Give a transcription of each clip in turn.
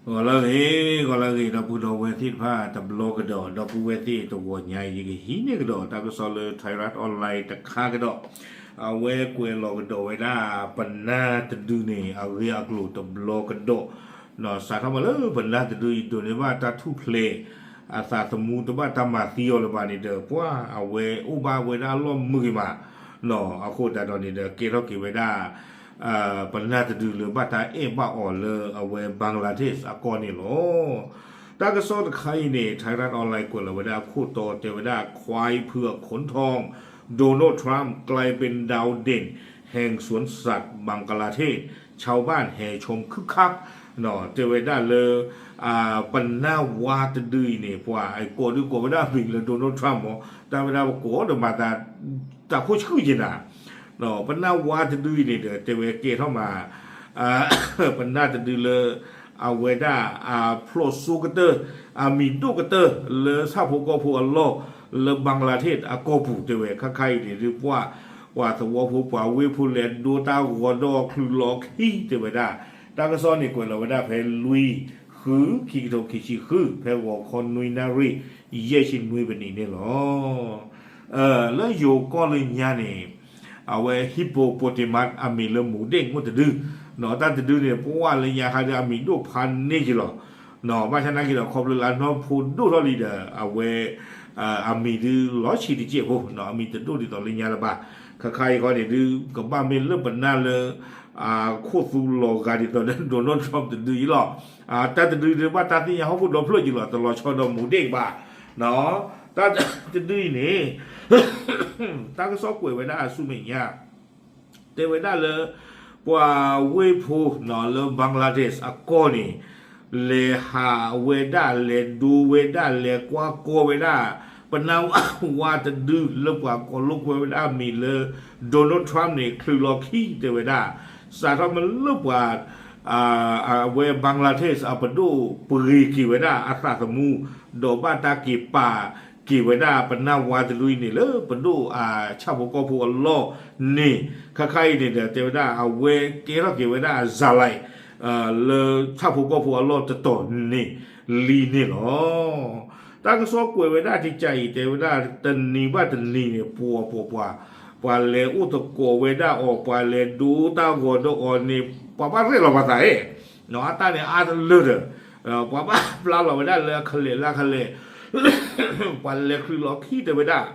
ဂီၤလၢအဂ့ၤ, ဂီၤလၢအဂ့ၤ ဒီပုၢ်ဒီဝဲၢ်သ့ၣ်တဖၣ်တဘျီကဒီး, ဒီပုၢ်ဝဲၢ်သ့ၣ်တဂီၤညါအံၤ ယကဟံးန့ၢ်ကဒီးတၢ်ကစီၣ်လၢ Thairath Online တခါကဒီး, အဝဲကွဲးလီၤကဒီးဝဲဒၣ် ပနၢ်တဒုန့ၣ် အဂ့ၢ်အကျိၤတဘျီကဒီး, စးထီၣ်မးလၢပနၢ်တဒုအံၤ ဒိးန့ၢ်ဘၣ်တၢ်ထူၣ်ဖျဲး အသးသမူတဘၣ်တၢ်မၤသံအီၤလၢၤဘၣ်န့ၣ်ဒီး ပှၤအဝဲအိၣ်ဘၣ်ဝဲဒၣ်အလီၢ်မုာ်ဂ့ၤမး, အဃိသတးဒီးန့ၣ်ဒီး ကဲထီၣ်က့ၤဝဲဒၣ် ပနၢ်တဒုလၢဘၣ်တၢ်အဲၣ်ဘၣ်အီၤလၢအဝဲ Bangladesh အကီၢ်န့ၣ်လီၤ. တၢ်ကစီၣ်တခါအံၤန့ၣ် Thairath Online ကွဲးလီၤဝဲဒၣ်အခိၣ်တီတဲဝဲဒၣ် ควายเผือกขนทอง โดนัลด์ ทรัมป์ กลายเป็นดาวเด่นแห่งสวนสัตว์บังคลาเทศ ชาวบ้านแห่ชมคึกคัก တဲဝဲဒၣ်လၢ ပနၢ်ဝါတဒုအံၤန့ၣ် ပှၤအကိးဒုးကိးဝဲဒၣ်အမံၤလၢ Donald Trump မ့ၢ် တၢ်ဝဲဒၣ်ပကိးဒီးမၤသး တၢ်ဖိဆှုၣ်က့ၤနၤ ပနၢ်ဝါတဒုအံၤန့ၣ်ဒီး တဲဝဲကဲထီၣ်မး ပနၢ်တဒုလၢ အဝဲဒၣ်အဖျိၣ်စိကတၢၢ် အမံၤဒိၣ်ကတၢၢ်လၢဆၣ်ဖိကီၢ်ဖိအလီၢ် လၢ Bangladesh အကီၢ်ပူၤ တဲဝဲ ခဲခါအံၤန့ၣ်ဒုးပှၢ် ပှၤသဝီဖိပှၤဝ့ၢ်ဖိလဲၤဒိတၢ်ဂီၤဒီးချုးလီၤခံ တဲဝဲဒၣ် တၢ်ကစီၣ်န့ၣ်ကွဲးလီၤဝဲဒၣ်ဖဲလွံၢ် ဃု ခံကထိခံဆံဃု ဖဲဂီၤခီနွံနၣ်ရံၣ် ယဲၢ်ဆံနွံပနံးန့ၣ်လီၤ. လၢယိၤကီၢ်လၢညါန့ၣ် အဝဲ hippopotamus အမံၤလၢ မူဒ့ၣ် အိၣ်တဒု, တၢ်တဒုန့ၣ် ပှၢ်လၢညါခါဒုးအမံၤဒိၣ်ဖးန့ၢ်က့ၤလီၤ. ဘၣ်ဆၣ်နာ်က့ဒီး ခီဖျိလၢအနီၢ်ဖိဒိၣ်ထီၣ်လံဒီး အဝဲ အမံၤဒုးလီၤဆံးတစဲးဖိ, အမံၤတဒိၣ်ဒ်သိးလၢညါလၢၤဘၣ်. ခဲခါအံၤခီန့ၣ်ဒုး ကဘၣ်မ့ၢ်လၢပနၢ်လၢ ခိၣ်သူလီၤဂာ်ဒ်သိးဒီး Donald Trump တဒုအံၤလီၤ. တၢ်တဒုဒုးဘၣ်တၢ်သ့ၣ်ညါဟီၣ်ခိၣ်ဒီဖျၢၣ်က့ၤလီၤ, တလီၤဆီဒီး မူဒ့ၣ် ဘၣ်. တၢ်တဒုအံၤန့ၣ် တၢ်ကစီၣ်ကွဲးဝဲဒၣ်အဆူမဲာ်ညါ တဲဝဲဒၣ်လၢ ပှၤဝ့ၢ်ဖိလၢ Bangladesh အကီၢ်န့ၣ် လဲၤဟးဝဲဒၣ် လဲၤဒိဝဲဒၣ် လဲၤကွၢ်ကီဝဲဒၣ် ပနၢ်ဝါတဒုလၢပှၤကိးလိာ်ကွဲဝဲဒၣ်အမံၤလၢ Donald Trump န့ၣ် ချုးလီၤခံ တဲဝဲဒၣ် စးထီၣ်မ့ၢ်လၢပှၤ အဝဲ Bangladesh အပဒိၣ်ပှ့ၤက့ၤဝဲဒၣ်အသးသမူ ဒီးဘၣ်တၢ်က့ၤပာ်က့ၤဝဲဒၣ်ပနၢ်ဝါတဒုအံၤန့ၣ် လၢပဒိၣ်အဆၣ်ဖိကီၢ်ဖိအလီၢ်န့ၣ် ခဲခါအံၤန့ၣ်ဒီး တဲဝဲဒၣ်အဝဲကဲထီၣ်က့ၤဝဲဒၣ်အစၤလဲၤ လၢဆၣ်ဖိကီၢ်ဖိအလီၢ်တတီၤန့ၣ်လံန့ၣ်လီၤ. တၢ်ကစီၣ်ကွဲးဝဲဒၣ်တကးအံၤ တဲဝဲဒၣ်တနံၤဘၣ်တနံၤန့ၣ် ပှၤပှၤပှၤ ပှၤလဲၤအိၣ်သကိးဝဲဒၣ်အီၤ ပှၤလဲၤဒိတၢ်ဂီၤဒီးအီၤန့ၣ် ပှၤဘၣ်ရဲၣ်လီၤပှၤသးအဲၣ် အတၢ်န့ၣ်အါတလၢဒီး ပှၤဘၣ်ပျၢ်လီၤဝဲဒၣ်လၢအကလဲာ်လၢအကလဲာ် ပှၤလဲၤချုးလီၤခံ တဲဝဲဒၣ်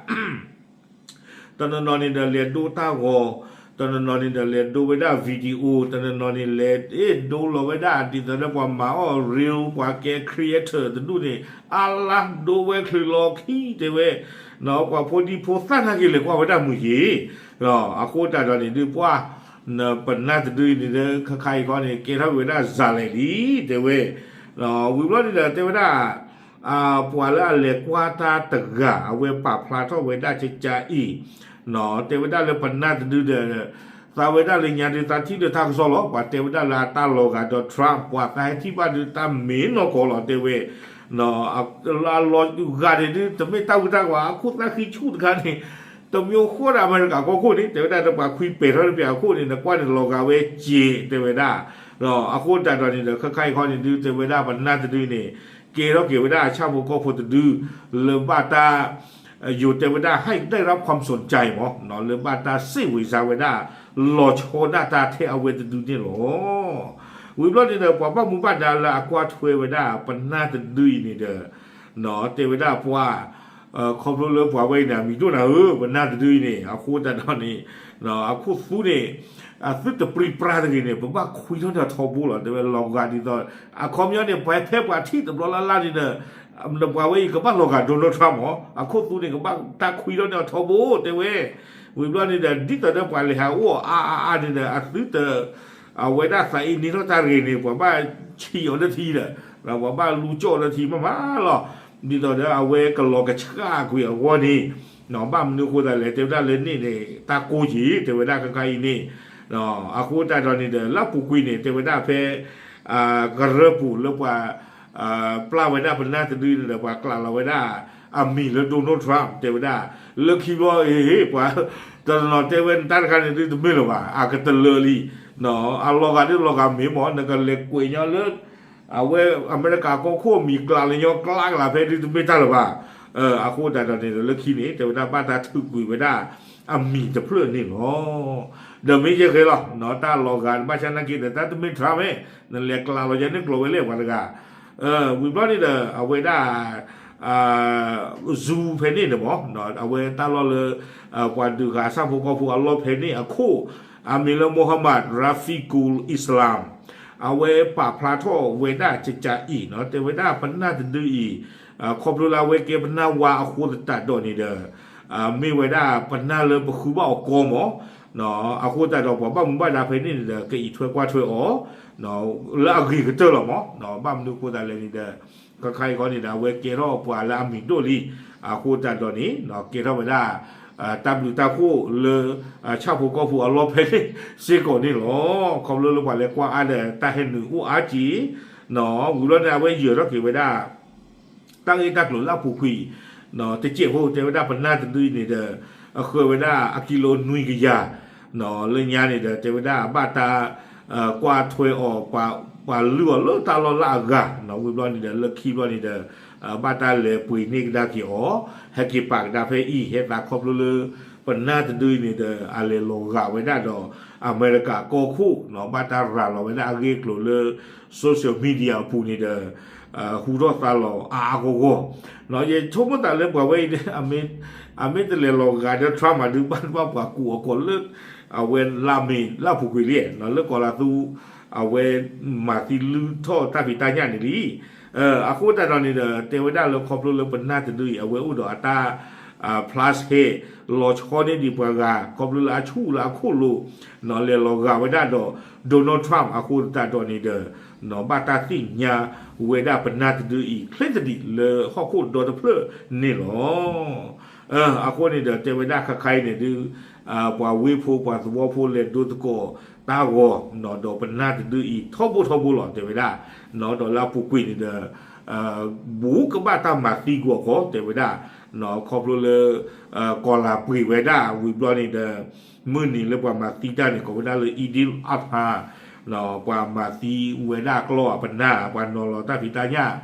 တနီၤနီၤန့ၣ်ဒီးလဲၤဒိတၢ်ဂီၤ, တနီၤနီၤန့ၣ်ဒီးလဲၤဒိဝဲဒၣ် video, တနီၤနီၤန့ၣ်လဲၤ အ့ၣ် ဒိလီၤဝဲဒၣ်ဒ်သိးဒီးပှၤမၤအီၣ် reel ပှၤကဲ creator တဒူၣ်န့ၣ် အါလါဒိဝဲချုးလီၤခံ တဲဝဲ ပှၤဖိဒံဖိသၣ်နာ်က့ၤလဲၤကွၢ်ဝဲဒၣ်မုာ်ယ့ၤ အဃိတၢ်ဒီးန့ၣ်ဒုးပှၢ် ပနၢ်တဒုအံၤန့ၣ်ဒီး ခဲခါအံၤခီန့ၣ် ကဲထီၣ်က့ၤဝဲဒၣ်စၤလဲၤလံ တဲဝဲ ဝံၤဘျီန့ၣ်ဒီးတဲဝဲဒၣ် ပှၤလၢအလဲၤကွၢ်တၢ်တဂၤ အဝဲပာ်ဖျါထီၣ်ဝဲဒၣ်ကကါအံၤ တဲဝဲဒၣ်လၢပနၢ်တဒုဒီး သးဝဲဒၣ်လၢညါဒုးသးထံၣ်လၢတၢ်ကစီၣ်လီၤ. ပှၤတဲဝဲဒၣ်လၢအတၢ်လီၤဂာ်ဒီး Trump ပှၤသးဟဲထံၣ်ဘၣ်ဒုးတၢ်မ့ၢ်နီၢ်ကီၢ်လီၤ တဲဝဲ အလီၤဂာ်န့ၣ်ဒုး တမ့ၢ်တၢ်ဝံတၢ်ကဝီၤ အခိၣ်သၣ်ဃံဆူၣ်တခါန့ၣ် တမံၤဃီဒီးအမဲရကၤကီၢ်ခိၣ်န့ၣ် တဲဝဲဒၣ်ဒီးပှၤခွံပဲာ်ထီၣ်တပျးအခိၣ်န့ၣ် နကွၢ်န့ၣ်လီၤဂာ်ဝဲစ့ တဲဝဲဒၣ် အဃိတၢ်ဒီးန့ၣ်ဒီး ခဲခါအံၤခီန့ၣ်ဒုး တဲဝဲဒၣ်ပနၢ်တဒုန့ၣ် ကဲထီၣ်က့ၤဝဲဒၣ်အဆၣ်ဖိကီၢ်ဖိတဒု လၢဘၣ်တၢ် ယိၤတဲဝဲဒၣ် ให้ได้รับความสนใจ မ့ၢ် လၢဘၣ်တၢ်စ့ၣ်ဝံၤစါဝဲဒၣ် လီၤဆီဒၣ်တၢ်ထဲအဝဲတဒုန့ၣ်လီၤ. ဝံၤဘျီန့ၣ်ဒီး ပှၤဘၣ်မူဘၣ်ဒါလၢအကွၢ်ထွဲဝဲဒၣ် ပနၢ်တဒုအံၤန့ၣ်ဒီး တဲဝဲဒၣ်ပှၤ ခီဖျိလၢပှၤဝဲအံၤန့ၣ် အမံၤဒိၣ်နၤဧၢ ပနၢ်တဒုအံၤန့ၣ် အဃိတၢ်ဒီးန့ၣ် အခိၣ်သူန့ၣ် အသုတပြံပြါတဂ့ၤန့ၣ် ပဘၣ်ခွံထီၣ်န့ၢ်အထီဘိလီၤ တဲဝဲလီၤဂာ်ဒ်သိး အခီပညီန့ၣ် ပှၤဖဲပှၤထံၣ်တဘျီလၢ်လၢ်န့ၣ်ဒီး ပှၤဝဲအံၤကဘၣ်လီၤဂာ် Donald Trump မ့ၢ် အခိၣ်သူန့ၣ် ကဘၣ်တၢ်ခွံထီၣ်န့ၢ်အထီဘိ တဲဝဲ ဝံၤဘျီန့ၣ်ဒီး ဒ်သိးဒီးပှၤလဲၤဟးအိၣ်အါအါအါန့ၣ်ဒီး အသုတ အဝဲဒၣ်သးအံၤန့ၢ်ထီၣ်တၢ်တဂ့ၤန့ၣ် ပှၤဘၣ်ဆံးအီၤလၢထံဒီး ပှၤဘၣ်လူကၠီၣ်အီၤလၢထံမးမးလီၤ. ဒ်သိးဒီးအဝဲကလီၤကဆှၣ်ကွံာ်အဂီၢ်န့ၣ် ဘၣ်မနုၤအဃိသတးလဲၣ် တဲဝဲဒၣ်လၢန့ၣ်န့ၣ် တၢ်ကိၢ်က့ၤ တဲဝဲဒၣ်ခဲခါအံၤန့ၣ် အဃိတၢ်ဒီးန့ၣ်ဒီး လၢအပူၤကွံာ်န့ၣ် တဲဝဲဒၣ်ဖဲ ကရၢပူၤလၢပှၤ ပျၢ်ဝဲဒၣ်ပနၢ်တဒုန့ၣ်ဒီး ပှၤကျးလီၤဝဲဒၣ် အမံၤလၢ Donald Trump တဲဝဲဒၣ် လၢခံဘျီ ပှၤ တနီၤတဲဝဲနတၢ်တခါန့ၣ်ဒုးတမ့ၢ်လၢၤဘၣ် အကတလၢာ်လံ အလီၤဂာ်ဒုးလီၤဂာ်မ့ၢ်မ့ၢ် နကလဲၤကွဲးညီလၢ အဝဲအမဲရကၤကီၢ်ခိၣ်အမံၤကျါလၢညီကျါကလါဖဲဒုးတမ့ၢ်တၢ်လၢၤဘၣ်. အဃိသတးဒီးန့ၣ်ဒီးလၢခံန့ၣ် တဲဝဲဒၣ်ဘၣ်တၢ်ထုးကွံာ်ဝဲဒၣ်အမံၤတဖျၢၣ်န့ၣ်လီၤ. ဒီးမ့ၢ်ယဲၢ်ဂ့ၤလီၤ တၢ်လီၤဂာ်ဘၣ်ဆၣ်နာ်က့ဒီး တၢ်တမ့ၢ် Trump မ့ၢ် နလဲၤကျါလီၤယဲန့ၣ်ကျိၤဝဲလဲၣ်ပှၤတဂၤ ဝံၤဘျီန့ၣ်ဒီး အဝဲဒၣ် Zoom ဖဲန့ၣ်န့ၣ်မ့ၢ် အဝဲတၢ်လီၢ်လၢ ပှၤဒုးဂၤဆၣ်ဖိကီၢ်ဖိအလီၢ်ဖဲန့ၣ်အခိၣ် အမံၤလၢ Mohammad Rafiqul Islam အဝဲပာ်ဖျါထီၣ်ဝဲဒၣ်ကကးအံၤ တဲဝဲဒၣ်ပနၢ်တဒုအံၤ ခီဖျိလၢအဝဲကဲပနၢ်ဝါအဃိသတးဒီးန့ၣ်ဒီး မ့ၢ်ဝဲဒၣ်ပနၢ်လၢပဃုဘၣ်အီၤကီမ့ၢ် အဃိသတးဒီးပှၤဘၣ်မူဘၣ်ဒါဖဲန့ၣ်န့ၣ်ဒီး ကအံးထွဲကွၢ်ထွဲအီၤ လၢအဂ့ၤကတၢၢ်လီၤမ့ၢ် ဘၣ်မနုၤအဃိသတးလဲၣ်န့ၣ်ဒီး ခါခါအံၤခီန့ၣ်ဒီး အဝဲကဲထီၣ်ပှၤလၢအမံၤဒိၣ်လံ အဃိသတးဒီးန့ၣ် ကဲထီၣ်ဝဲဒၣ် တၢ်ဘျုးတၢ်ဖှိၣ်လၢ ဆၣ်ဖိကီၢ်ဖိအလီၢ်ဖဲန့ၣ်စ့ၢ်ကီးန့ၣ်လီၤ. ခီဖျိလၢပှၤလဲၤကွၢ်အါဒီးတၢ်ဟဲနုာ်အိၣ်အါက့ၤ ဝံၤဘျီန့ၣ် အဝဲယၢၤထီၣ်က့ၤဝဲဒၣ် တၢ်ဂ့ၢ်တၢ်ကျိၤလၢအပူၤကွံာ် တစဲးဖိတဲဝဲဒၣ်ပနၢ်တဒုအံၤန့ၣ်ဒီး အဃၢၤဝဲဒၣ်အကံလိနွံကယၤ လၢညါန့ၣ်ဒီး တဲဝဲဒၣ်ဘၣ်တၢ် ကွၢ်ထွဲအီၤ ပှၤလုၢ်အီၤလၢတၢ်လီၢ်လၢအဂၤ ဝံၤဘျီန့ၣ်ဒီး လၢခံဘျီန့ၣ်ဒီး ဘၣ်တၢ်လဲၤပှ့ၤန့ၢ်ကဒါက့ၤအီၤ ဟဲက့ၤပာ်ကဒါဖဲအံၤ ဟဲသးခီဖျိလၢ ပနၢ်တဒုအံၤန့ၣ်ဒီး အလဲၤလီၤဂာ်ဝဲဒၣ်ဒီး အမဲရကၤကီၢ်ခိၣ် ဘၣ်တၢ်ရၤလီၤဝဲဒၣ်အဂ့ၢ်အကျိၤလၢ social media အပူၤန့ၣ်ဒီး ဟူထီၣ်သါလီၤအါအါဂီၢ်ဂီၢ် ယဆိကမိၣ်သးလၢပှၤဝဲအံၤ အမ့ၢ်တလဲၤလီၤဂာ်ဒီး Trump မးဒုးဘၣ်ဘၣ်ပှၤကူးအီၤကီးလၢ အဝဲလါမ့ၤလၢအပူၤကွံာ်လံ လၢကီၤလၤသူ အဝဲမၤသံလုၢ်ထီၣ်တၢ်ဖံးတၢ်ညၣ်န့ၣ်လံ အဃိသတးဒီးန့ၣ်ဒီး တဲဝဲဒၣ်လၢခီဖျိလၢပနၢ်တဒုအံၤ အဝဲအိၣ်ဒီးအတၢ် plus ဟဲ လီၤဆီန့ၢ်ဒံးပှၤဂၤ ခီဖျိလၢအဆူၣ်လၢအခိၣ်လိၤ လဲၤလီၤဂာ်ဝဲဒၣ်ဒီး Donald Trump အဃိသတးဒီးန့ၣ်ဒီး ဘၣ်တၢ်သ့ၣ်ညါဝဲဒၣ်ပနၢ်တဒုအံၤ ချ့သဒံးလၢဟီၣ်ခိၣ်ဒီတဖျၢၣ်န့ၣ်လီၤ. အဃိန့ၣ်ဒီးတဲဝဲဒၣ်ခါခါအံၤန့ၣ်ဒုး ပှၤဝ့ၢ်ဖိပှၤသဝီဖိလဲၤဒိသကိးတၢ်ဂီၤ ဒီးပနၢ်တဒုအံၤထီဘိထီဘိလီၤ တဲဝဲဒၣ် ဒီးလၢအပူၤကွံာ်န့ၣ်ဒီး ဘူးကဘၣ်တၢ်မၤသံကွံာ်အီၤခီ တဲဝဲဒၣ် ခီဖျိလၢ ကီၤလၤပှ့ၤဝဲဒၣ်ဝံၤဘျီန့ၣ်ဒီး မုၢ်နံၤလၢပှၤမၤသံတၢ်န့ၣ် ကိးဝဲဒၣ်လၢ Eid al-Adha ပှၤမၤသံဝဲဒၣ်ကျီၢ်အပနၢ် ပှၤနီၤလီၤတၢ်ဖံးတၢ်ညၣ်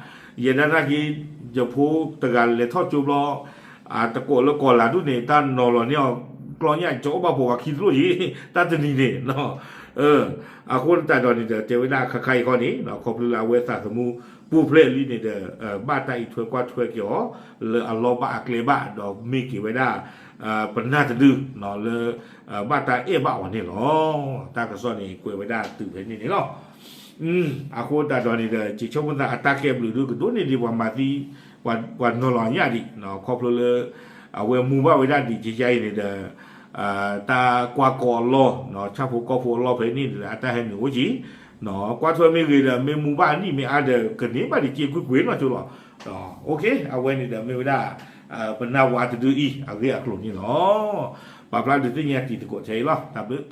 ယဲဒၣ်နာ်က့ ယဖိတဂၤလဲၤထီၣ်ကၠိဘျီ တကိးလၢကီၤလၤဒူၣ်န့ၣ် တၢ်နီၤလီၤန့ၢ်အီၤကျီၢ်ညၣ် ကအိၣ်ဘၣ်ဖိဝၤခံတလိၣ်ယံၤ တၢ်တနံၤန့ၣ် အဃိသတးဒီးန့ၣ်ဒီး တဲဝဲဒၣ်ခါခါအံၤခီန့ၣ် ခီဖျိလၢအဝဲသးသမူပူၤဖျဲးလံန့ၣ်ဒီး ဘၣ်တၢ်အံးထွဲကွၢ်ထွဲက့ၤအီၤ လၢအလီၢ်ဘၣ်အကျဲဘၣ် ဒီးမ့ၢ်က့ၤဝဲဒၣ် ပနၢ်တဒု လၢ ဘၣ်တၢ်အဲၣ်ဘၣ်အီၤန့ၣ်လီၤ. တၢ်ကစီၣ်န့ၣ်ကွဲးဝဲဒၣ်တုၤဖဲန့ၣ်န့ၣ်လီၤ. အဃိသတးဒီးန့ၣ်ဒီး ယဆိကမိၣ်သးအတၢ်ကဲဘျုးဒုးကဒိၣ်န့ၢ်ဒံးပှၤမၤသံ ပှၤနီၤလီၤညၣ်ဒံး ခီဖျိလၢ အဝဲမူဘၣ်ဝဲဒၣ်ဒံးကယါအံၤန့ၣ်ဒီး တၢ်ကွၢ်ကီအလီၢ် ဆၣ်ဖိကီၢ်ဖိအလီၢ်ဖဲန့ၣ်ဒီး အတၢ်ဟဲနုာ်အိၣ်ကံ ကွၢ်ထွဲမ့ၢ်ဂ့ၤဒီး မ့ၢ်မူဘၣ်အနံၣ်မ့ၢ်အါဒီး ကန့ၢ်ဘၣ်ဒံးက့ကွ့ၢ်ကွ့ၢ်နီၢ်ကၠိလီၤ. အဝဲန့ၣ်ဒီးမ့ၢ်ဝဲဒၣ် ပနၢ်ဝါတဒုအံၤ အဂ့ၢ်အကျိၤန့ၣ်လီၤ. ပာ်ဖျါဒုးသ့ၣ်ညါတံၤသကိးထဲအံၤလီၤ. တၢ်ဘျုး